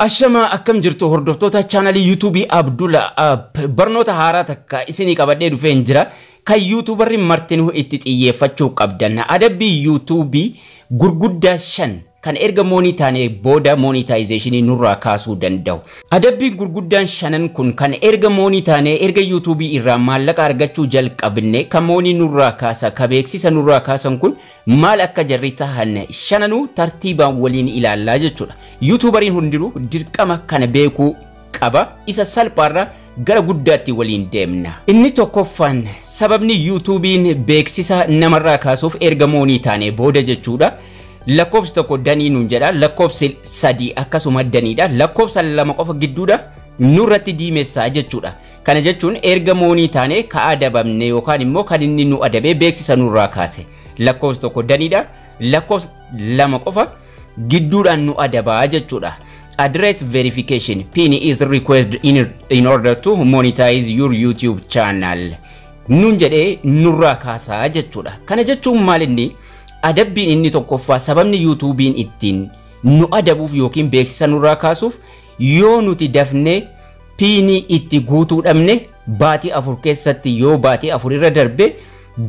Ashamaa, akkam jirtu hordoftoota chaanalii YouTubeii Abdula App? Barnoota haaraa takka isinii qabadhee dhufeen jira. Kan YouTuberri martinuu itti xiyyeeffachuu qabdan, adabbii YouTubeii gurguddaa shan kan erga money taanee booda monetizationii nurraa kaasuu danda'u. Adabbiin gurguddaan shanan kun kan erga money taanee, erga YouTubeii irraa maallaqa argachuu jalqabne, kan money nurraa kaasa, ka beeksisa nurraa kaasan kun maal akka jarri tahan shananuu tartiibaan waliin ilaallaa jechuudha. YouTuberiin hundinuu dirqama kana beekuu qaba. Isa salphaarraa gara guddaatti waliin deemna. Inni tokkoffaan, sababni YouTubeiin beeksisa namarraa kaasuuf erga money taanee booda jechuudha. Lakkoofsi tokko done nuun jedha, lakkoofsi sadii akkasuma doneiidha, lakkoofsa lama qofa gidduudha nurratti diimessaa jechuudha. Kana jechuun erga money taanee ka adabamne yookaan immoo kan inni nu adabee beeksisa nurraa kaase. Lakkoofsi tokko doneiidha, lakkoofsa lama qofa gidduudhaan nu adabaa jechuudha. Address verification pin is requested in order to monetize your YouTube channel nun jedhee nurraa kaasaa jechuudha. Kana jechuun maal? Inni adabbiin inni tokkoffaa, sababni YouTubeiin ittiin nu adabuuf yookiin beeksisa nurraa kaasuuf, yoo nuti dafnee PINii itti guutuu dhabne, baatii 4 keessatti, yoo baatii 4 irra darbe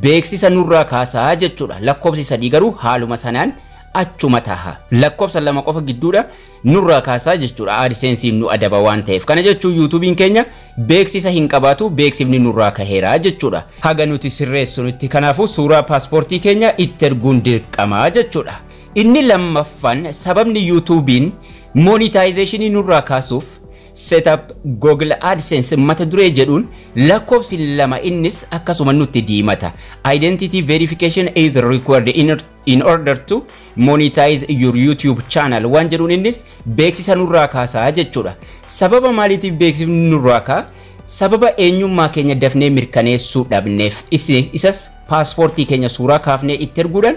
beeksisa nurraa kaasaa jechuudha. Lakkoofsi sadii garuu haaluma sanaan achuma taha. Lakkoofsa lama qofa gidduudha nurraa kaasaa jechuudha. AdSensiin nu adaba waan ta'eef. Kana jechuun YouTubeiin keenya beeksisa hin qabaatu, beeksifni nurraa kaheera jechuudha. Haga nuti sirreessinutti, kanaafuu suuraa paaspoortii keenya itti erguun dirqamaa jechuudha. Inni lammaffaan, sababni YouTubeiin monetizationii nurraa kaasuuf, setup Google AdSense mata duree jedhuun lakkoofsi lama innis akkasuma nutti diimata. Identity verification is required in order to monetize your YouTube channel waan jedhuun innis beeksisa nurraa kaasaa jechuudha. Sababa maaliitiif beeksifni nurraa kaa? Sababa eenyummaa keenya dafnee mirkaneessuu dhabneef. Isas paaspoortii keenya suuraa kaafnee itti erguudhaan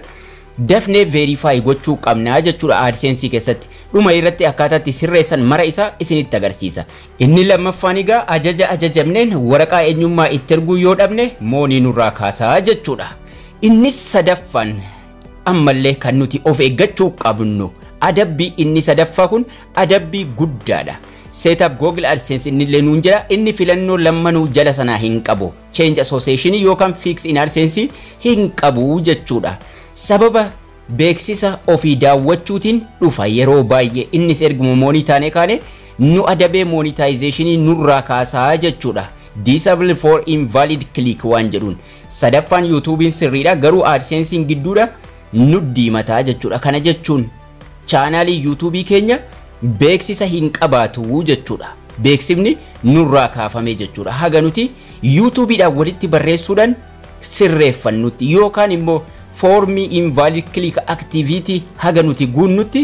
dafnee verify gochuu qabnaa jechuudha AdSense keessatti. Dhuma irratti akkaataa itti sirreessan mara isaa isinitti agarsiisa. Inni lammaffaan egaa ajaja ajajamneen waraqaa eenyummaa itti erguu yoo dhabne money nurraa kaasaa jechuudha. Inni sadaffaan ammallee kan nuti of eeggachuu qabnu, adabbii inni sadaffaa kun adabbii guddaadha. Setup Google AdSense inni illee nuun jira, inni filannoo lammanuu jala sanaa hin qabu. Change association yookaan fix in AdSense hin qabu jechuudha. Sababa beeksisa ofii daawwachuutiin dhufa yeroo baay'ee, innis erguma money taanee kaane nu adabee monetizationii nurraa kaasaa jechuudha. Disable for invalid click waan jedhuun. Sadaffaan YouTubeiin sirriidha, garuu AdSensein gidduudha nu diimataa jechuudha. Kana jechuun chaanaalii YouTubeii keenya beeksisa hin qabaatu jechuudha. Beeksifni nurraa kaafame jechuudha. Haga nuti YouTubeiidhaan walitti barreessuudhaan sirreeffannutti yookaan immoo foormii invalid click activity haga nuti guunnutti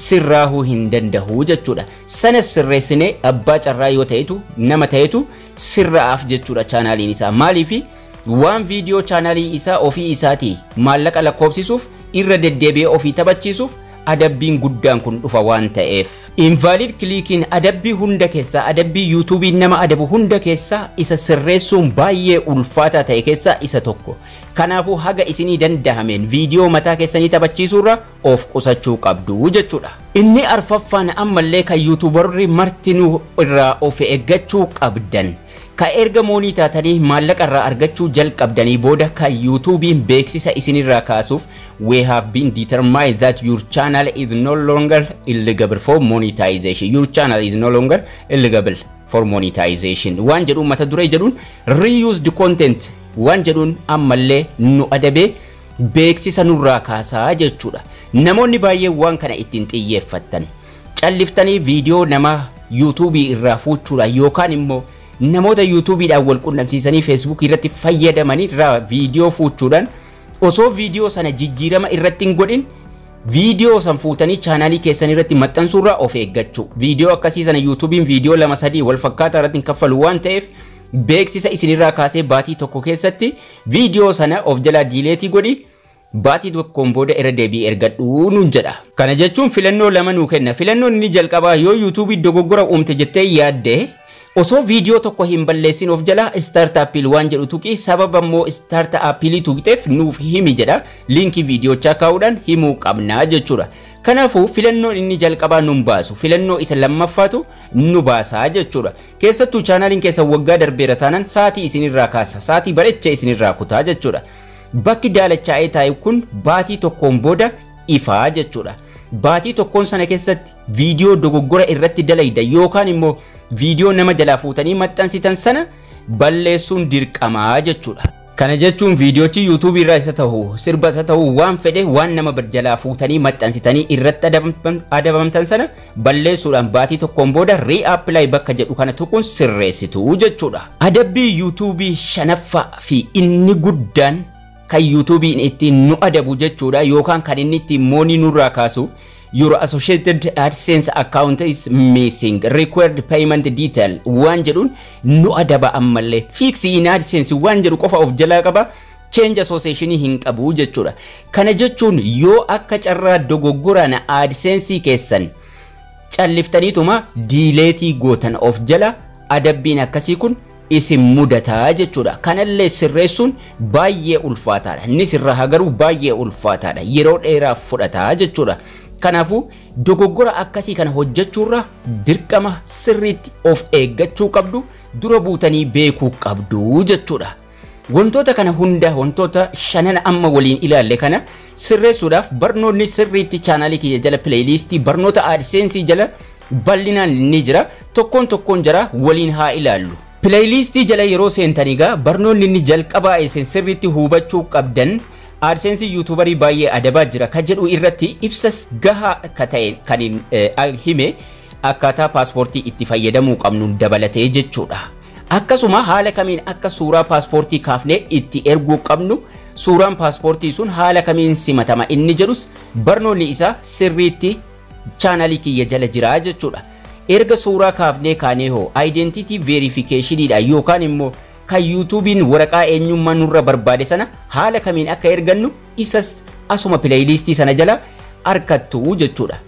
sirraahuu hin danda'u jechuudha. Sana sirreessinee abbaa carraa yoo ta'etu, nama ta'etu sirraa'aaf jechuudha chaanaaliin isaa. Maaliifi waan viidiyoo chaanaalii isaa ofii isaatii maallaqa lakkoofsisuuf irra deddeebi'ee ofii taphachiisuuf adabbiin guddaan kun dhufa waan ta'eef. Invalid clickiin adabbii hunda keessaa, adabbii YouTubeiin nama adabu hunda keessaa isa sirreessuun baay'ee ulfaataa ta'e keessaa isa tokko. Kanaafuu haga isinii danda'ameen viidiyoo mataa keessanii taphachiisuurra of qusachuu qabdu jechuudha. Inni arfaffaan ammallee kan YouTuberri martinuu irraa of eeggachuu qabdan, ka erga money taatanii maallaqa irraa argachuu jalqabdanii booda kan YouTubeiin beeksisa isinirraa kaasuuf, we have been determined that your channel is no longer eligible for monetization. Your channel is no longer eligible for monetization waan jedhuun, mata duree jedhuun, reused content waan jedhuun ammallee nu adabee beeksisa nurraa kaasaa jechuudha. Namoonni baay'een waan kana ittiin xiyyeeffattan, calliftanii viidiyoo nama YouTubeii irraa fuuchuudhaan yookaan immoo namoota YouTubeiidhaan wal qunnamsiisanii Facebookii irratti fayyadamanii irraa viidiyoo fuuchuudhaan, osoo viidiyoo sana jijjiirama irratti hin godhin viidiyoo san fuutanii chaanaalii keessan irratti maxxansuurraa of eeggachuu. Viidiyoo akkasii sana YouTubeiin viidiyoo lama sadii wal fakkaataa irratti hin kaffalu waan ta'eef, beeksisa isinirraa kaasee baatii tokko keessatti viidiyoo sana of jalaa delete godhi, baatii tokkoon booda irra deebi'ee ergadhuu nuun jedha. Kana jechuun filannoo lama nuu kenna. Filannoon inni jalqabaa, yoo YouTubeii dogoggora uumte jettee yaadde, osoo viidiyoo tokko hin balleessin of jala start appeal waan jedhu tuqi, sababa immoo start appealii tuqxeef nuuf himi jedha. Linkii viidiyochaa kaa'uudhaan himuu qabnaa jechuudha. Kanaafuu filannoon inni jalqabaa nun baasu, filannoo isa lammaffaatu nu baasaa jechuudha. Keessattuu chaanaaliin keessan waggaa darbeera taanaan sa'aatii isinirraa kaasa, sa'aatii bareecha isinirraa kutaa jechuudha. Bakki daalachaa'ee taa'e kun baatii tokkoon booda ifaa jechuudha. Baatii tokkoon sana keessatti viidiyoo dogoggora irratti dalayda yookaan immoo viidiyoo nama jalaa fuutanii maxxansitan sana balleessuun dirqamaa jechuudha. Kana jechuun viidiyoochi yuutuubii irraa isa ta'u, sirba isa ta'u, waan fedhe waan nama jalaa fuutanii maxxansitanii irratti adabamtan sana balleessuudhaan baatii tokkoon booda re-apply bakka jedhu kana tuquun sirreessitu jechuudha. Adabbii yuutuubii shanaffaa fi inni guddaan kan yuutuubiin ittiin nu adabu jechuudha, yookaan kan inni ittiin moonii nurraa kaasu, "Your associated AdSense account is missing required payment detail" waan jedhuun nu adaba. Ammallee fix in AdSense waan jedhu qofa of jalaa qaba, change association hin qabu jechuudha. Kana jechuun yoo akka carraa dogoggoraan AdSense keessan calliftaniituma delete gootan of jala, adabbiin akkasii kun isin mudataa jechuudha. Kanallee sirreessuun baay'ee ulfaataadha. Inni sirraa garuu baay'ee ulfaataadha. Yeroo dheeraaf fudhataa jechuudha. Kanaafuu dogoggora akkasii kana hojjechuurra dirqama sirriitti of eeggachuu qabdu, dura buutanii beekuu qabdu jechuudha. Wantoota kana hunda, wantoota shanan amma waliin ilaalle kana sirreessuudhaaf barnoonni sirriitti chaanaalii kiyya jala playlistii barnoota AdSense jala bal'inaan ni jira. Tokkoon tokkoon jara waliin haa ilaallu. Playlistii jala yeroo seentan egaa barnoonni inni jalqabaa isin sirriitti hubachuu qabdan AdSense yuutuubarii baay'ee adabaa jira ka jedhu irratti ibsa gahaa ka ta'e kan hime, akkaataa paaspoortii itti fayyadamuu qabnu dabalatee jechuudha. Akkasuma haala kamiin akka suuraa paaspoortii kaafnee itti erguu qabnu, suuraan paaspoortii sun haala kamiin simatama inni jedhus barnoonni isaa sirriitti chaanalii kiyya jala jira jechuudha. Erga suuraa kaafnee kaanee hoo identity verificationidha yookaan immoo kan yuutuubiin waraqaa eenyummaa nurra barbaade sana haala kamiin akka ergannu isas asuma playlistii sana jala argattu jechuudha.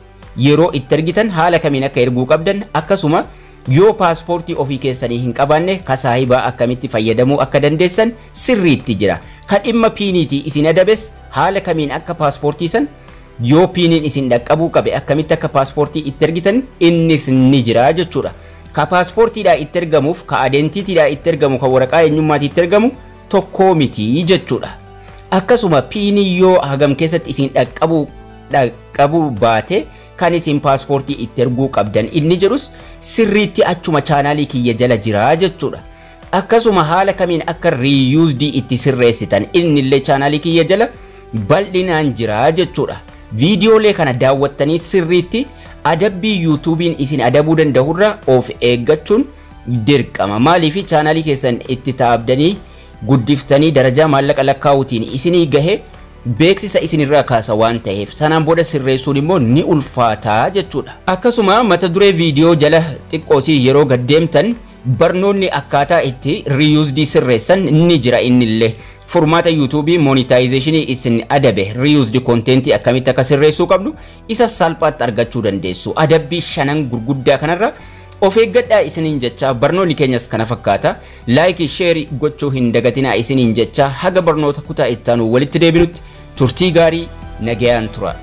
Yeroo itti ergitan haala kamiin akka erguu qabdan, akkasuma yoo paaspoortii ofii keessanii hin qabaanne ka saahibaa akkamitti fayyadamuu akka dandeessan sirriitti jira. Kan dhimma PINiitii isin adabes haala kamiin akka paaspoortii san yoo PINiin isin dhaqqabuu qabe akkamitti akka paaspoortii itti ergitan innis ni jira jechuudha. Ka paaspoortiidhaa itti ergamuuf ka identityidhaa itti ergamu, ka waraqaa eenyummaatii itti ergamu tokkoo miti jechuudha. Akkasuma PINii yoo hagam keessatti isin dhaqqabuu baate kan isin paaspoortii itti erguu qabdan inni jedhus sirriitti achuma chaanaalii kiyya jala jira jechuudha. Akkasuma haala kamiin akka reused itti sirreessitan innillee chaanaalii kiyya jala bal'inaan jira jechuudha. Viidiyoolee kana daawwattanii sirriitti adabbii yuutuubiin isin adabuu danda'urra of eeggachuun dirqama. Maaliif? Chaanaalii keessan itti taabdanii guddiftanii darajaa maallaqa lakkaa'uutiin isinii gahe beeksisa isinirraa kaasa waan ta'eef, sanaan booda sirreessuun immoo ni ulfaataa jechuudha. Akkasuma mata duree viidiyoo jala xiqqoosii yeroo gaddeemtan barnoonni akkaataa itti reused sirreessan ni jira innillee. Furmaata yuutuubii monetizationii isin adabe reused content akkamitti akka sirreessuu qabnu isa salphaatti argachuu dandeessu. Adabbii shanan gurguddaa kanarra of eeggadhaa isiniin jecha, barnoonni keenyas kana fakkaata. Like, share gochuu hin dagatinaa isiniin jecha, haga barnoota kutaa ittaanu walitti deebinutti turtii gaarii, nagayaan tura.